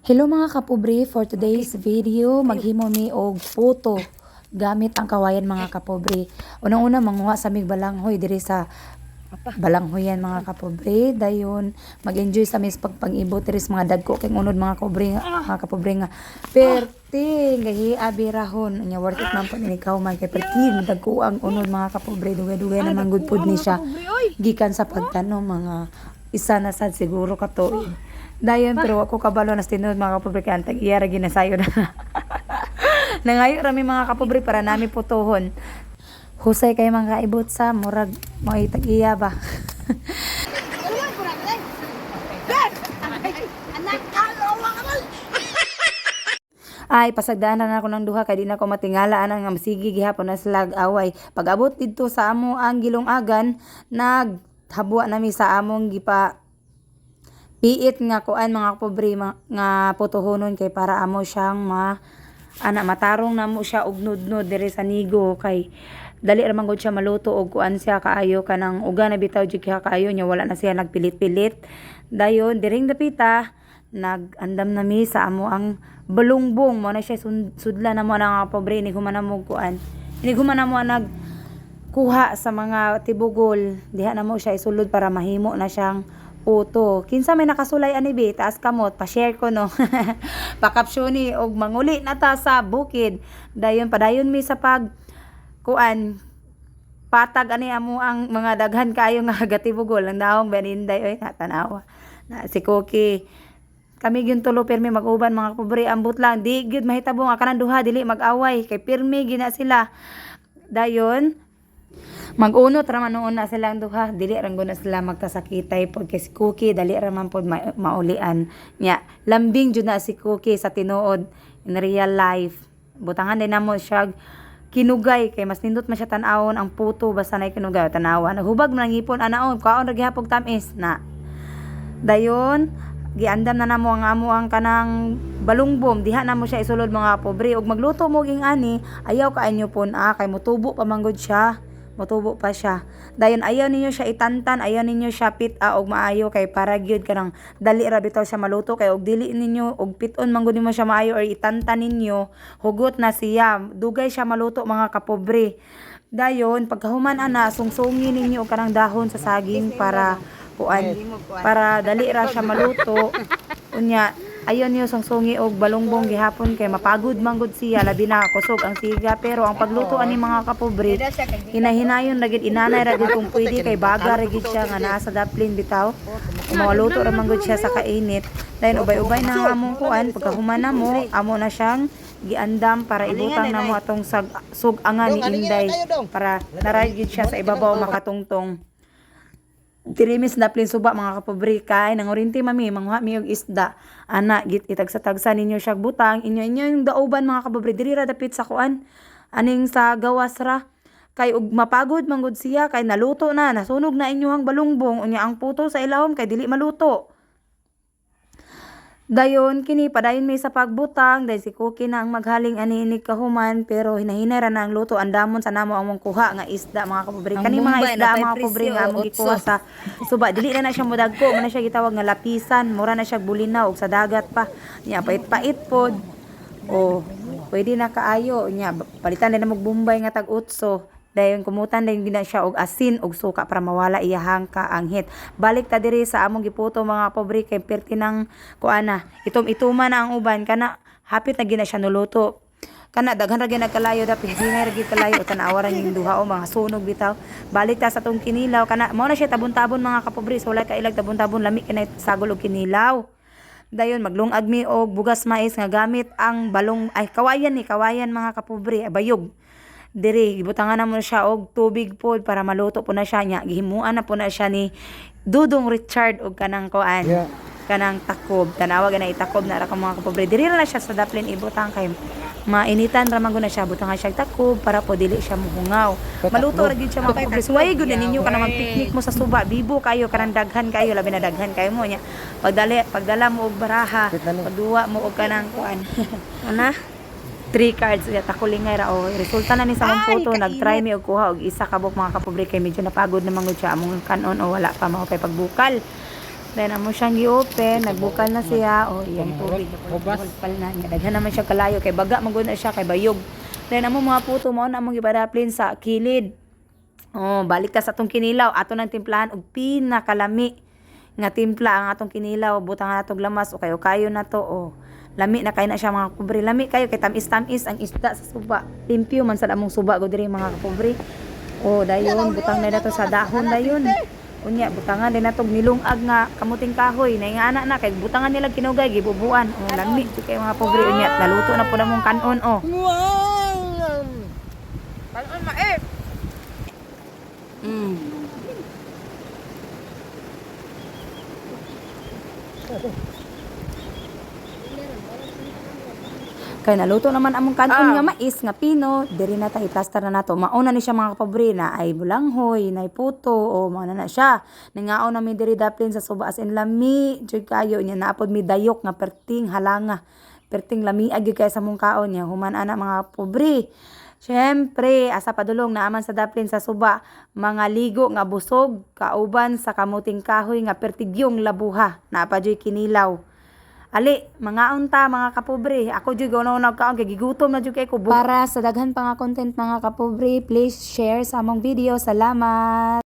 Hello mga kapobre, for today's video, maghimo mi og puto gamit ang kawayan, mga kapobre. Unang-una, manguha sa mig balanghoy diri sa balanghoyan, mga kapobre. Dayon mag-enjoy sa mis pagpang-ibot diri sa mga dagko kay unod, mga kapobre, mga kapobre nga perting gahi abirahon. Nya worth it man po ni ikaw man kay perting dagko ang unod, mga kapobre. Dugay-dugay naman gud pud ni siya gikan sa pagtanom, mga isa na sad siguro ka tuig. Dayon, pero ako kabalo na tinuod, mga kapobre, kay ang tag-iya ra ginasayo na. Nangayo rami, mga kapobre, para nami putuhon. Husay kay mga kaibot sa murag mo'y tag-iya ba. Ay, pasagdaan na ako ng duha kay di na ko matingala anang nga masigi gihapon na sila away. Pag abot didto sa amo ang gilungagan, naghabwa nami sa among gipa piit nga kuan, mga pobre, nga putuhonon kay para amo siyang ma ana matarong namo siya og nudnod diri sa nigo kay dali ra man gud siya maluto og kuan siya kaayo, kanang uga na bitaw jud kaayo nya wala na siya nagpilit-pilit. Dayon diring dapita nag-andam nami sa amo ang balungbong mo na siya sudla na mo na nga pobre ini human na mo kuan, ini human na mo nag kuha sa mga tibugol diha na mo siya isulod para mahimo na siyang puto. Kinsa may nakasulay ani bi, taas kamot, pa-share ko no. Pa-caption og manguli na ta sa bukid. Dayon padayon mi sa pag kuan patag ani amo ang mga daghan kaayo nga gatibugol ang dahong beninday oy, natanawa. Na si Cookie. Kami gyud tulo pirmi mag-uban, mga pobre, ambot lang di gyud mahitabo nga kanang duha dili mag-away kay pirmi gina sila. Dayon mag-unot ra man noon na silang duha, dili ra gud na sila magkasakitay pod kay si Cookie dali ra man pod maulian nya. Lambing jud na si Cookie sa tinuod, in real life. Butangan din namo siya kinugay kay mas nindot man siya tan-awon ang puto basta nay kinugay. Tanawa, naghubag man ang ngipon anaon, kaon ra gihapon tamis na. Dayon giandam na namo ang amo ang kanang balungbom, diha na mo siya isulod, mga pobre. Ug magluto mo ging ani, ayaw ka pon ah, kay motubo pa manggod siya, motubo pa siya. Dayon ayaw ninyo siya itantan, ayaw ninyo siya pit-a og maayo kay para gyud kanang dali ra bitaw siya maluto, kay og dili ninyo og pit-on man gud nimo siya maayo or itantan ninyo, hugot na siya, dugay siya maluto, mga kapobre. Dayon pagkahuman ana, sungsungin ninyo og kanang dahon sa saging para kuan, para dali ra siya maluto. Unya ayon niyo sungsungi og balungbong gihapon kay mapagod man gud siya, labi na kusog ang siga. Pero ang pagluto ani, mga kapobre, hinahinayon ra gid, inanay ra gid kung pwede kay baga ra gid siya nga naa sa daplin bitaw. Maluto ra man gud siya sa kainit. Dayon ubay-ubay na ang among kuan. Pagkahuman na mo, amo na siyang giandam para ibutang namo atong sug-angan ni Inday para naray gid siya sa ibabaw makatungtong. Dirimis daplin suba, mga kapobre, kay nangurinti mami, manguha mi og isda ana. Git itagsa-tagsa ninyo siya butang inyo inyo yung dauban, mga kapobre. Diri ra dapit sa kuan aning sa gawas ra kay ug mapagod man gud siya kay naluto na, nasunog na inyuhang balungbong, unya ang puto sa ilawom kay dili maluto. Dayon kini padayon mi sa pagbutang dahil si Cookie na ang maghaling ani ini kahuman, pero hinahinay ra na ang luto. Andamon sa namo among kuha nga isda, mga kapobre. Ang Kani mga Bombay isda, na mga pobre, presyo, nga among gikuha otso. sa suba, dili na na siya modagko mo na siya gitawag nga lapisan, mura na siya bulinaw ug sa dagat pa nya, pait-pait pod. Oh, pwede na kaayo nya. Palitan din na mo Bombay nga tag 8. Dayon kumutan din gina siya og asin og suka para mawala iyahang kaanghit. Balik ta diri sa among giputo, mga pobre, kay perti ng kuana, itum-ituma na ang uban kana, hapit na gina siya nuluto kana. Daghan ra gyud nagkalayo dapit, hinay ra gyud kalayo. Tan-awa ra ning duha o mga sunog bitaw. Balik ta sa tong kinilaw kana, mao na siya tabon-tabon, mga kapobre. So wala kailag tabon-tabon, lami kay sagol og kinilaw. Dayon maglungag mi og bugas mais nga gamit ang balong ay kawayan ni kawayan, mga kapobre, ay bayog. Diri gibutangan na mo siya og tubig pod para maluto po na siya. Nya gihimuan na po na siya ni Dudong Richard og kanang kuan kanang takob. Tanawa na itakob na ra ka, mga kapobre. Diri ra na siya sa daplin ibutang kay mainitan ra man gud na siya. Butangan siya og takob para po dili siya muhungaw. Maluto ra gyud siya, mga kapobre. Suway gud na ninyo kana mag-picnic mo sa suba, bibo kayo kanang daghan kayo, labi na daghan kayo mo. Nya pagdali pagdala mo og baraha, pagduwa mo og kanang kuan ana, three cards ya takulingay ra. O resulta na ni sa among photo. Nagtry mi og kuha og isa ka buok, mga kapobre, kay medyo napagod na man gud siya among kanon o wala pa mao pay pagbukal. Then amo siyang gi-open, nagbukal na siya. Oh, iyang tubig Hubas. pal na niya. Daghan naman siya kalayo kay baga man gud na siya kay bayog. Then amo mga puto mao na among gipadaplin sa kilid. Oh, balik ta sa atong kinilaw. Ato nang timplahan og pinakalami nga timpla ang atong kinilaw. Butangan natong lamas o kayo kayo na to. Oh. Lami na kayo na siya, mga kapobre. Lami kayo kay tamis-tamis ang isda sa suba. Limpyo man sa among suba go diri, mga kapobre. Oh, dayon butang na nato sa dahon dayon. Unya butangan din natog nilungag nga kamuting kahoy. Naingana na kay butangan nila kinugay gibubuan. Oh, lami jud kay, mga pobre. Unya naluto na pud among kanon, oh. Wow! Kanon mais! Kay naluto naman among kanon nga mais nga pino, diri na ta i-plaster na nato. Mauna ni siya, mga kapobre, na ay bulanghoy, na ay puto, o mauna na siya. Nangaon nami diri daplin sa suba, as in lami jud kayo niya. Naapod mi dayok nga perting halanga. Perting lami gyud kay sa mong kaon niya. Human ana, mga pobre. Siyempre, asa padulong naaman sa daplin sa suba, mga ligo nga busog, kauban sa kamuting kahoy nga pertigyong labuha, naa pa juy kinilaw. Ali, mga unta, mga kapobre. Ako jud ganaw nagkaon kay gigutom na jud kay ko. Para sa daghan pa nga content, mga kapobre, please share sa among video. Salamat.